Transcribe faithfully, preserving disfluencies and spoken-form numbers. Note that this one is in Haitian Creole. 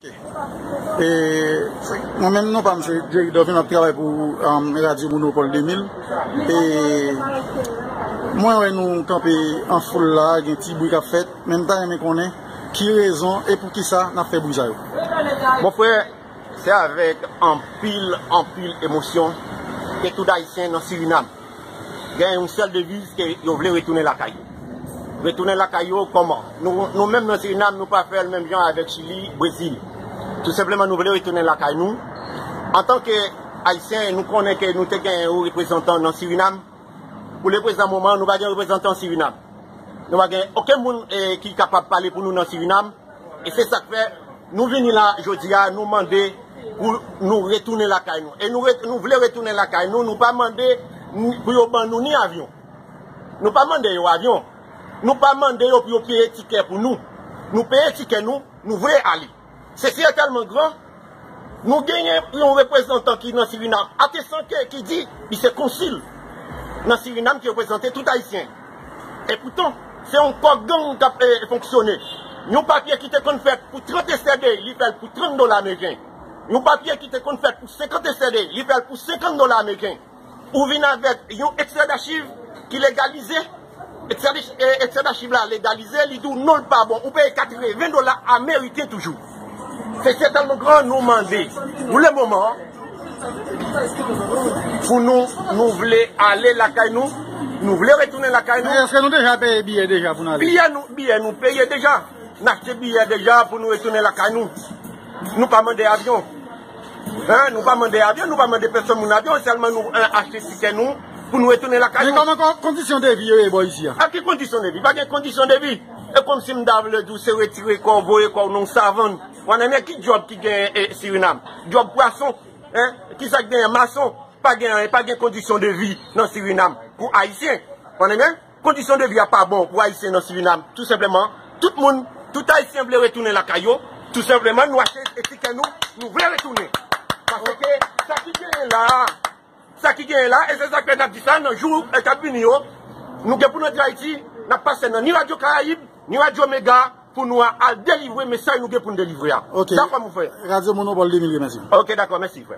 E, mwen menm, non pa m se Jerry Dorvin, m ap travay pou, um, Radyo Monopòl de mil. E mwen wè nou kanpe an foul la, gen ti bri k ap fèt, men m ta renmen konnen ki rezon e poukisa n ap fè bri sa yo. Bon, frè, se avèk anpil, anpil emosyon ke tout Ayisyen nan Sirinam gen yon sèl deviz, ke yo vle retounen lakay yo. Retounen lakay yo kòman? Nou, nou menm nan Sirinam, nou pa fè l menm jan avèk Chili, Brezil. Tou senpleman, nou vle retounen lakay nou. Antanke Ayisyen, nou konnen ke nou te gen yon reprezantan nan Sirinam. Pou le prezan moman, nou pa gen reprezantan Sirinam. Nou pa gen okenn moun, eh, ki kapab pale pou nou nan Sirinam. E se sa k fè nou vini la jodi a, nou mande pou nou retounen lakay nou. E nou, ret, nou vle retounen lakay nou, nou pa mande ni, pou yo ban nou ni avyon. Nou pa mande yo avyon. Nou pa mande yo pou yo peye tikè pou nou. Nou peye tikè nou, nou vle ale. Sesye tèlman gran, nou genyen yon reprezantan ki nan Sirinam, Atesanke, ki di li se konsil nan Sirinam ki reprezante tout Ayisyen. E poutan, se yon kò gang k ap, eh, fonksyone. Yon papye ki te konn fèt pou trant S R D, li fè l pou trant dola ameriken. Yon papye ki te konn fèt pou senkant S R D, li fè l pou senkant dola ameriken. Ou vin avèk yon ekstrè dachiv ki legalize. Ekstrè, eh, ekstrè dachiv la legalize, li di w non, l pa bon. Ou peye katreven dola ameriken toujou. Se sètèlman gran, nou mande pou le moman pou nou, nou vle ale lakay nou, nou vle retounen lakay nou. Men èske nou deja peye biyè deja pou n ale? Biyè nou, biyè nou peye deja. N achte biyè deja pou nou retounen lakay nou. Nou pa mande avyon. Hein? Nou pa mande avyon, nou pa mande pèsòn moun avyon, sèlman nou, eh, achte tikè nou pou nou retounen lakay nou. Men kòman kon, kondisyon de vi yo ye bò isi a? A ki kondisyon de vi? Pa gen kondisyon de vi. E kòmsi m ta vle di w se retire kò w, voye kò w nan yon savann. Ou konnen ki djòb ki gen, eh, Sirinam? Djòb pwason, hein? Kisa k genyen? Mason. Pa gen anyen, pa gen kondisyon de vi nan Sirinam pou Ayisyen. Ou konnen? Kondisyon de vi a pa bon pou Ayisyen nan Sirinam. Tou senpleman, tout moun, tout Ayisyen vle retounen lakay yo. Tou senpleman, nou achte tikè nou, nou vle retounen. Paske sa ki genyen la, sa ki genyen la, e se sa k fè n ap di sa, nan jou, eh, k ap vini yo, nou gen pou n antre Ayiti, n ap pase nan ni Radyo Karayib, ni Radyo Mega, pou nou a, al delivre mesaj nou gen pou n delivre a. Ok. Dakò, mon frè. Radyo Monopòl de mil remèsye. Ok, dakò, mèsi, frè.